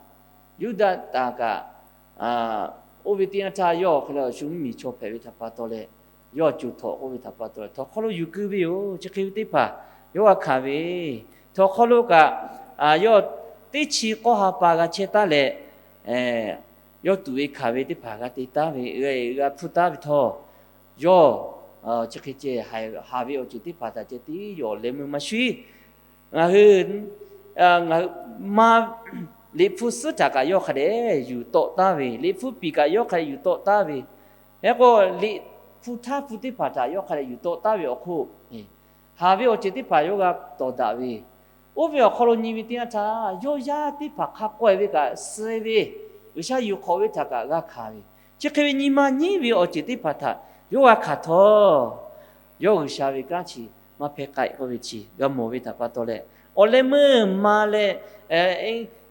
Yuˇdaꞈtanˍ kaꞈ, oˇ ve teˇ yanˇ htaˇ yawˇ awˬ hk'e le shu mvuhˇmiˬ chaw hpehꞈ ve htaꞈ pa taw leh, yawˇ co htawꞈ k'oˆ ve htaꞈ pa taw leh, htawnˍ hk'aw lo yuˬ keu ve yoˬ. Chi hk'e ve teˇ hpaˍ yawˇ g'a hkanˍ ve, htawnˍ hk'aw lo kaꞈ yawˇ teˇ chi k'awˇ ha pa g'a chehˇ taˉ leh, yawˇ tuꞈ ve hkanˍ ve teˇ hpaˍ g'a te taˉ ve, g'a hpuˇ taˉ ve htawˇ, yawˇ chi hk'e ceh haˍ ve awˬ ceuˬ teˇ hpaˍ htaꞈ ceh tiˉ yawˇ leh meuˇ maˇ shuˉ. Ngaˬ hui, ngaˬ hui ma, liꞈ hpu suhˉ htaꞈ kaꞈ yawˇ hk'a dehꞈ yuˬ tawˆ taˉ ve, liꞈ hpu piˍ kaꞈ yawˇ hk'a dehꞈ yuˬ tawˆ taˉ ve, hk'e k'o liꞈ hpu htaˇ hpu teˇ hpaˍ htaꞈ yawˇ hk'a dehꞈ yuˬ tawˆ taˉ ve awˬ hk'oˆ, haˍ ve awˬ ceuˬ teˇ hpaˍ yawˇ g'a tawˍ daꞈ ve, oˇ ve awˬ hk'aw lo nyi ve teˇ yanˇ htaˇ, yawˇ yaˇ teˇ hpaˍ hk'a k'awehꞈ ve kaꞈ suh ve, G'uiˬsha yuˬ hk'awꞈ ve htaꞈ kaꞈ g'a hkanˍ ve, Chi hk'e ve nyi ma nyiˉ ve awˬ ceuˬ teˇ hpaˍ htaꞈ yawˇ g'a hkanˍ htawˇ, yawˇ G'uiˬsha ve kanˉ chi maˇ hpehˇ k'ai k'oˆ ve chi g'a mawˬ ve htaꞈ pa taw leh, awˬ leh meuˇ ma leh,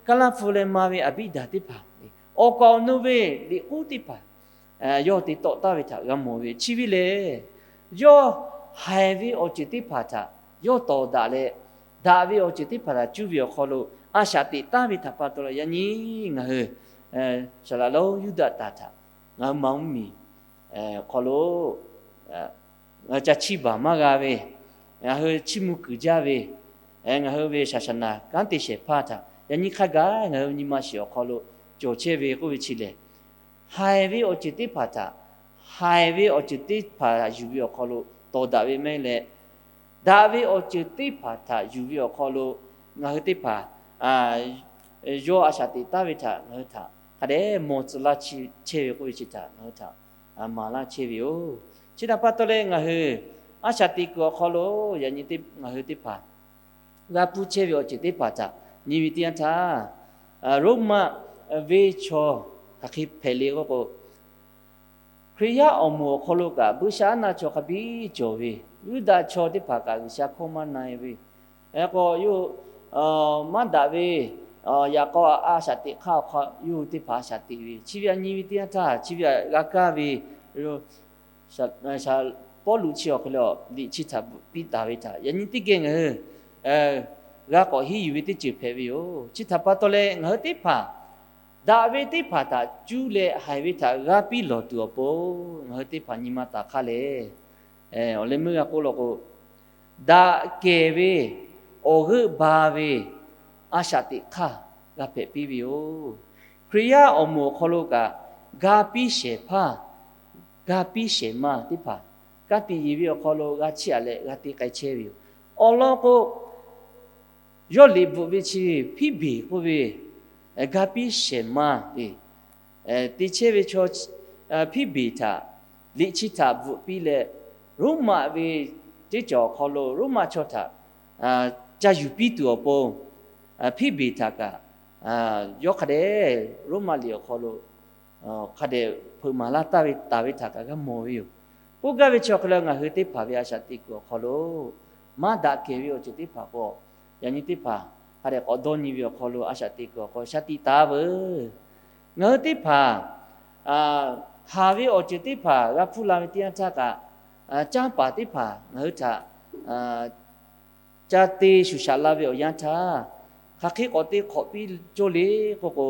kaˇ laˇ hpu leh ma ve Aˍbiˆdaˍ teˇ hpaˍ, awˬ kaˍ awˬ nu ve liꞈ k'uˉ teˇ hpaˍ yawˇ te tawˆ taˍ ve htaꞈ g'a mawˬ ve. Chi ve lehˬ, yawˇ haiˬ ve awˬ ceuˬ teˇ hpaˍ htaꞈ yawˇ tawˍ daꞈ leh, daꞈ ve awˬ ceuˬ teˇ hpaˍ htaꞈ cuˇ ve awˬ hk'aw lo a shaꞈ teꞈ taˍ ve htaꞈ pa taw leh, yaꞈ nyi ngaˬ hui Saˍlaꞈ lonˉ Yuˇdaꞈ taˍ htaꞈ ngaˬ hui maˍ mvuhˇmiˬ awˬ hk'aw lo ngaˬ hui ca chiˇ baˬ maˇ g'a ve, ngaˬ hui chiˇ mvuh kuiˬ jaˇ ve, ngaˬ hui ve saˍsaˍnaˍ kanˉ te shehˍ hpaˇ htaꞈ yaꞈ nyi hk'a gaˬ ngaˬ hui nyi ma shiˍ awˬ hk'aw lo cawˬ chehˇ ve k'oˆ ve chi lehˬ, haiˬ ve awˬ ceuˬ teˇ hpaˍ htaꞈ, haiˬ ve awˬ ceuˬ teˇ hpaˍ yuˬ ve awˬ hk'aw lo tawˍ daꞈ ve maˇ heˆ leh, daꞈ ve awˬ ceuˬ teˇ hpaˍ htaꞈ yuˬ ve awˬ hk'aw lo ngaˬ hui teˇ hpaˍ yawˇ a shaꞈ teꞈ taˍ ve htaꞈ ngaˬ hui htaꞈ hk'a dehꞈ mawˬ tcuh laˇ chehˇ ve k'oˆ ve chi htaꞈ ngaˬ hui htaꞈ maˍ laˇ chehˇ ve yoˬ. Chi htaꞈ pa taw leh ngaˬ hui a shaꞈ teꞈ kuiˬ awˬ hk'aw lo yaꞈ nyi ngaˬ hui teˇ hpaˍ g'a pfuhˇ chehˇ ve awˬ ceuˬ teˇ hpaˍ htaꞈ nyi ve teˇ yanˇ htaˇ, Roˉmaꞈ venˇ chaw hk'aˬ hk'e hpehꞈ le k'oˆ k'o, Hkriꞈ yaˇ awˬ moˍ awˬ hk'aw lo kaꞈ buiˇshaˆaˉnaˆ chaw hk'a biˇ cawˬ ve, Yuˇdaꞈ chaw teˇ hpaˍ kaꞈ G'uiˬsha hkawˇ maˇ na-e ve, k'o yawˇ maˇ daꞈ ve, yaꞈ k'aw a shaꞈ teꞈ hk'aˇ awˬ hk'aw yawˇ hui teˇ hpaˍ a shaꞈ teꞈ ve. Chi ve a nyi ve teˇ yanˇ htaˇ chi ve g'a kaˇ ve, Pawˇluꞈ chi awˬ hk'e le liꞈ chi htaꞈ bvuhꞈ piˇ taˍ ve htaꞈ yaꞈ nyi teˇ geh ngaˬ hui g'a k'awꞈ henˇ yuˬ ve teˇ ceuˬ hpehꞈ ve yoˬ. Chi htaꞈ pa taw leh ngaˬ hui teˇ hpaˍ daꞈ ve teˇ hpaˍ htaꞈ cuˇ leh haiˬ ve htaꞈ g'a piˇ lawˬ tuˬ awˬ pon ngaˬ hui teˇ hpaˍ nyi ma taˍ hk'aˇ lehˬ, awˬ leh meuˇ g'a k'oˆ law k'o, daꞈ kehˬ ve awˬ g'euˆ ba ve a shaꞈ teꞈ hk'aˇ g'a hpehꞈ piˇ ve yoˬ. Hkriꞈ yaˇ awˬ moˍ awˬ hk'aw lo kaꞈ ga piˇ shehˍ hpaˇ, ga piˇ shehˍ ma teˇ hpaˍ ka tiꞈ yeˬ ve awˬ hk'aw lo g'a chiˇ aꞈ leh g'a te k'ai chehˇ ve yoˬ. Awˬ lawn k'o, yawˇ liꞈ bvuhꞈ ve chi Hpiˇbeˍ k'oˆ ve ga piˇ shehˍ ma te chehˇ ve chaw Hpiˇbeˍ htaꞈ liꞈ chi htaꞈ bvuhꞈ piˇ leh, Roˉmaꞈ ve teˇ cawˬ awˬ hk'aw lo Roˉmaꞈ chaw htaꞈ ca yuˬ piˇ tuˬ awˬ pon Hpiˇbeˍ htaꞈ kaꞈ yawˇ hk'a dehꞈ Roˉmaꞈ liꞈ awˬ hk'aw lo hk'a dehꞈ hpeuꞈ maˍ laˇ taˍ ve taˍ ve htaꞈ kaꞈ g'a mawˬ ve yoˬ. K'oˆ gaˇ ve chi awˬ hk'e leh ngaˬ hui teˇ hpaˍ ve a shaꞈ teꞈ kuiˬ awˬ hk'aw lo maˇ daꞈ kehˬ ve awˬ ceuˬ teˇ hpaˍ k'o, yaꞈ nyi teˇ hpaˍ hk'a dehꞈ k'awꞈ dawˇ nyi ve awˬ hk'aw lo a shaꞈ teꞈ kuiˬ awˬ hk'aw shaˉ tiꞈ taˍ veuˬ. Ngaˬ hui teˇ hpaˍ haˍ ve awˬ ceuˬ teˇ hpaˍ g'a hpuˇ la ve teˇ yanˇ htaˇ kaꞈ, canˇ paˍ teˇ hpaˍ ngaˬ hui htaꞈ ca te shuˍ shaꞈ la ve awˬ yanˇ htaˇ, hk'aˬ hk'e k'awꞈ te hk'awꞈ piˇ cawˇ le k'oˆ k'o,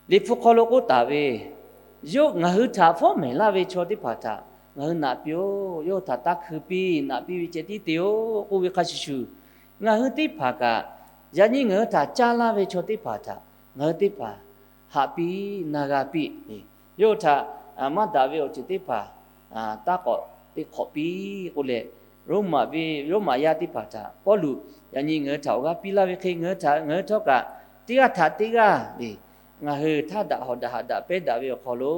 Liꞈ hpu hk'aw lo k'oˆ taˍ ve, yawˇ ngaˬ hui htaꞈ fawˉ mehˍ laˇ ve chaw teˇ hpaˍ htaꞈ ngaˬ hui naꞈ piˇ-oˬ. Yawˇ hui htaꞈ taˇ hkui piˇ, naꞈ piˇ ve ceh tiˉ te-oˬ k'oˆ ve hk'a shuˍ shuˍ, ngaˬ hui teˇ hpaˍ kaꞈ, yaꞈ nyi ngaˬ hui htaꞈ caˇ laˇ ve chaw teˇ hpaˍ htaꞈ ngaˬ hui teˇ hpaˍ haꞈ piˇ na g'a piˇ. Yawˇ hui htaꞈ maˇ daꞈ ve awˬ ceuˬ teˇ hpaˍ taˇ k'awꞈ te hk'awꞈ piˇ k'oˆ leh, Roˉmaꞈ ve Roˉmaꞈ yaˇ teˇ hpaˍ htaꞈ Pawˇluꞈ yaꞈ nyi ngaˬ hui htaꞈ awˬ g'aˇ piˇ laˇ ve hk'e, ngaˬ hui htaꞈ ngaˬ hui htawˇ kaꞈ teˇ g'aˇ htaꞈ teˇ g'aˇ le, ngaˬ hui htaˇ daꞈ hawꞈ daꞈ haꞈ daꞈ pehˉ daꞈ ve awˬ hk'aw lo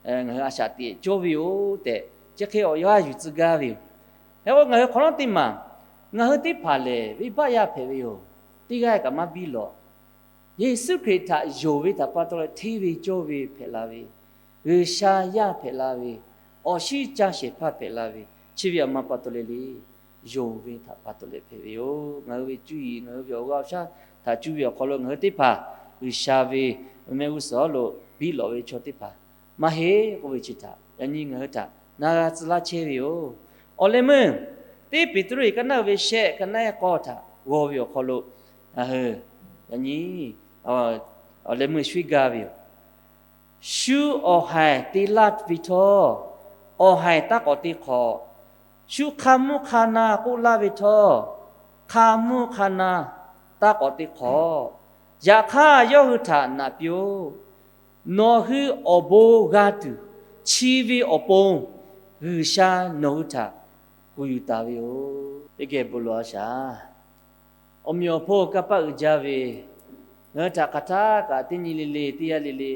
ngaˬ hui a shaꞈ teꞈ cawˇ ve yoˬ tehꞈ, chi hk'e awˬ yanˇ yuˬ tcuh gaˇ ve yoˬ. Hk'e k'o ngaˬ hui hk'awꞈ nawˉ teˇ maˬ, ngaˬ hui teˇ hpaˍ lehˬ venˇbaˆ yaˇ hpehꞈ ve yoˬ. Teˇ g'aˇ kaꞈ maˇ biˇ lawꞈ. Yeˍsuˆ Hkriꞈ htaꞈ yonˍ ve htaꞈ pa taw leh hteˇ ve cawˇ ve hpehꞈ la ve, G'uiˬsha yaˇ hpehꞈ la ve, awˬ shinˉ caˇ shehˍ hpaˇ hpehꞈ la ve, chi ve awˬ ma pa taw leh le, yonˍ ve htaꞈ pa taw leh hpehꞈ ve yoˬ. Ngaˬ hui ve cuˇ yiˍ, ngaˬ hui ve awˬ g'aˇ awˬ shaˉ htaꞈ cuˇ ve awˬ hk'aw lo ngaˬ hui teˇ hpaˍ G'uiˬsha ve mehˆ g'uˇ suhˍ lo biˇ lawꞈ ve chaw teˇ hpaˍ maˇ heˆ k'oˆ ve chi htaꞈ yaꞈ nyi ngaˬ hui htaꞈ na g'a tcuh laˇ chehˇ ve yoˬ. Awˬ leh meuˇ teˇ Peˍtruˆ kaˇ naˆ uiˍ ve shehˆ kaˇ naˆ ehˉ k'awˇ htaꞈ g'aw ve awˬ hk'aw lo ngaˬ hui yaꞈ nyi awˬ leh meuˇ shuˉ gaˇ ve yoˬ. Shu awˬ haiˬ te laˇ ve htawˇ, awˬ haiˬ taˇ k'awꞈ te hk'awꞈ. Shu hk'a mvuhˇ hk'a na k'oˆ laˇ ve htawˇ, hk'a mvuhˇ hk'a na taˇ k'awꞈ te hk'awꞈ. Yaꞈ hk'aˇ yawˇ hui htaꞈ naꞈ piˇ-oˆ. Nawˬ hui awˬ bon g'a tuˬ, chi ve awˬ pon G'uiˬsha nawˬ hui htaꞈ kuˬ yuˬ taˍ ve yoˬ. Teˇ geh bon lawˬ a shaˍ. Awˬ meꞈ awˬ hponˇ kanˇ paˆ uiˍ jaˇ ve, ngaˬ hui htaꞈ hk'aˬ htaˇ kaꞈ teˇ nyi le le teˇ yanˇ le le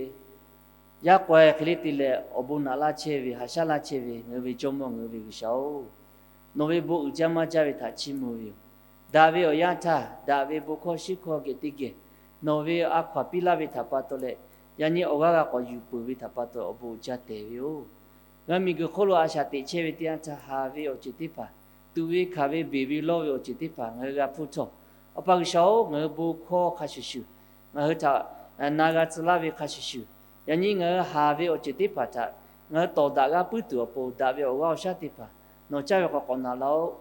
yaˇ k'awehˇ hk'e le te leh awˬ bon naꞈ laˇ chehˇ ve, haꞈ shaˉ laˇ chehˇ ve ngaˬ hui ve Jawˇmawˇ, ngaˬ hui ve G'uiˬsha-oˬ, nawˬ ve bon uiˍ jaˇ maˇ jaˇ ve htaꞈ chiˇ mvuh ve yoˬ. Daꞈ ve awˬ yanˇ htaˇ daꞈ ve bon hkawˇ shinˉ hkawˇ geh teˇ geh nawˬ ve a hkaw-anˬ piˇ laˇ ve htaꞈ pa taw leh, Yaꞈ nyi awˬ g'aˇ g'a k'awꞈ yuˬ peuˬ ve htaꞈ pa taw awˬ bon uiˍ jaˇ tehˬ ve yoˬ. G'a miˬguiˬ hk'oˆ lo a shaꞈ teꞈ chehˇ ve teˇ yanˇ htaˇ, haˍ ve awˬ ceuˬ teˇ hpaˍ, tuꞈ ve hkanˍ ve beˬ ve lawˇ ve awˬ ceuˬ teˇ hpaˍ ngaˬ hui g'a hpuˇ htawˇ, Awˬ pa G'uiˬsha-oˬ, ngaˬ hui bon hkawˇ hk'a shuˍ shuˍ, ngaˬ hui htaꞈ na g'a tcuh laˇ ve hk'a shuˍ shuˍ, yaꞈ nyi ngaˬ hui haˍ ve awˬ ceuˬ teˇ hpaˍ htaꞈ ngaˬ hui tawˍ daꞈ g'a puiˉ tuˬ awˬ pon, daꞈ ve awˬ g'aˇ awˬ shaˉ teˇ hpaˍ nawˬ caˇ ve hk'aw k'awꞈ naꞈ laˇ-oˆ.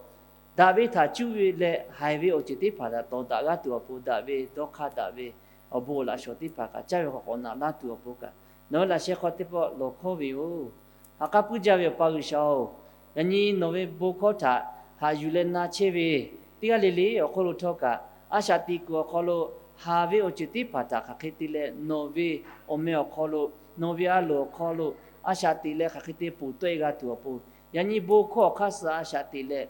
Daꞈ ve htaꞈ cuˇ ve leh haiˬ ve awˬ ceuˬ teˇ hpaˍ htaꞈ tawˍ daꞈ g'a tuˬ awˬ pon, daꞈ ve dawˇ hk'aˇ daꞈ ve awˬ bon laꞈ shawnˍ teˇ hpaˍ kaꞈ caˇ ve hk'aw k'awꞈ naꞈ laˇ tuˬ awˬ pon kaꞈ, nawˬ hui laꞈ sheh hk'aw teˇ pawˆ lawˬ hkawˇ ve yoˬ. Ha k'aˉ puiˉ jaˇ ve Awˬ pa G'uiˬsha-oˬ, yaꞈ nyi nawˬ ve bon hkawˇ htaꞈ haꞈ yuˬ leh na chehˇ ve teˇ g'aˇ le le awˬ hk'oˆ lo htawˇ kaꞈ, a shaꞈ teꞈ kuiˬ awˬ hk'aw lo haˍ ve awˬ ceuˬ teˇ hpaˍ htaꞈ hk'aˬ hk'e te leh nawˬ ve awˬ meh awˬ hk'aw lo, nawˬ ve a loˍ awˬ hk'aw lo a shaꞈ teꞈ leh hk'aˬ hk'e te ponˬ tawˆ-e g'a tuˬ awˬ pon, yaꞈ nyi bon hkawˇ awˬ hk'aˇ suh a shaꞈ teꞈ leh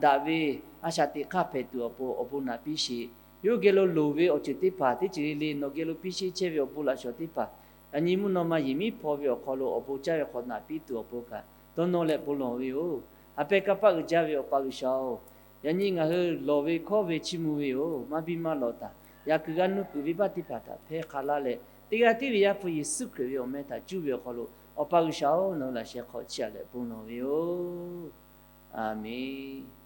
daꞈ ve a shaꞈ teꞈ hk'aˇ hpehꞈ tuˬ awˬ pon awˬ bon naꞈ piˇ sheˍ. Yawˇ hui geh lo loˍ ve awˬ ceuˬ teˇ hpaˍ teˇ ceuˬ le le nawˬ geh lo piˇ sheˆ chehˇ ve awˬ bon laꞈ shawnˍ teˇ hpaˍ, yaꞈ nyi mvuhˇ naw ma yehˬ miˉ hpaw ve awˬ hk'aw lo awˬ bon caˇ ve hk'aw naꞈ piˇ tuˬ awˬ pon kaꞈ dawˇ nawˇ leh bon lawˬ ve yoˬ. Ha pehˇ kanˇ paˆ uiˍ jaˇ ve Awˬ pa G'uiˬsha-oˬ, yaꞈ nyi ngaˬ hui lawˬ ve hkawˇ ve chiˇ mvuh ve yoˬ. Maˇ biˇ maˇ lawꞈ taˍ, yaꞈ kuiˬ g'a nuˇ kuiˬ venˇbaˆ teˇ hpaˍ htaꞈ hpehˇ hk'a laˇ leh, teˇ g'aˇ tiˉ ve Yaˇ hpu Yeˍsuˆ Hkriꞈ ve awˬ meh htaꞈ cuˇ ve awˬ hk'aw lo Awˬ pa G'uiˬsha-oˬ, nawˬ hui laꞈ sheh hk'aw chiˇ aꞈ leh bon lawˬ ve yoˬ. A menˬ.